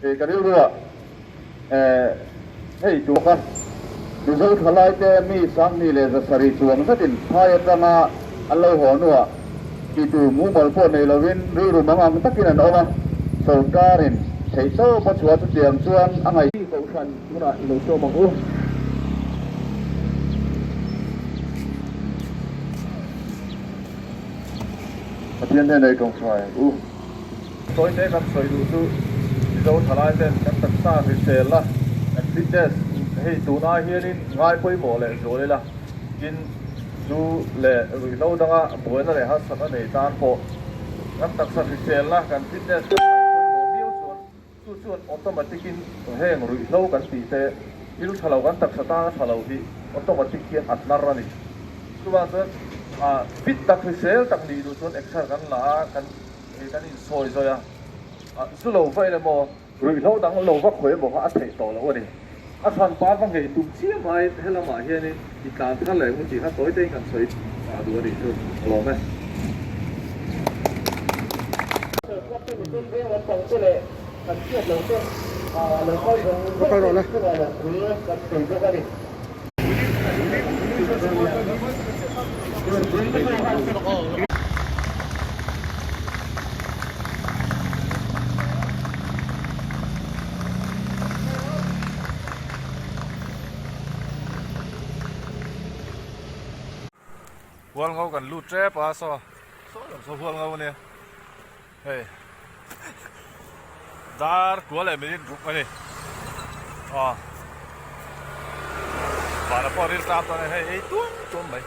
Kei ka rilruah hei tuk a, Mizo thalaite mi 2700 chuang zetin phai atanga an lo haw hnuah titu mumal pawh nei lovin rilru mang ang takin an awm a, sorkarin theihtawp a chhuah chutiang chuan a ngaih. Kohhran tunah i lo sawm ang u. Pathian hnenah i tawngtai ang u. Sawite kan sawi duh chu Mizo thalai ten kan taksa hrisel la, kan fitness hei tun ai hianin ngai pawimawh leh zual ila, tin zu leh ruihhlo danga buaina leh harsatna nei tan pawh kan taksa hrisel la, kan fitness kan ngaih pawimawh viau chuan chu chuan automatic in heng ruihhlo kan tih te thil tha lo kan taksa tana tha lo hi automatic hian a hnar a ni. Chuvang chuan fit tak hrisel tak nih duh chuan exer kan la a, kan. Hei kan insawi zawi a, zu lo va emaw maw, ruihhlo dang lo va khawi emaw kha a theih tawh loh a ni. A hran pa va ngei tum chiam aiin helamah hianin i tlan thar leh ngu tih kha tawi tein kan sawi duh a nih chu a lawm e. Hualngo kan lut tep a saw saw lam saw hualngo a nia hei dar kua leh minute ruk a ni aw vana pawh ril tlam dawn a ni hei ei tuam tuam mai.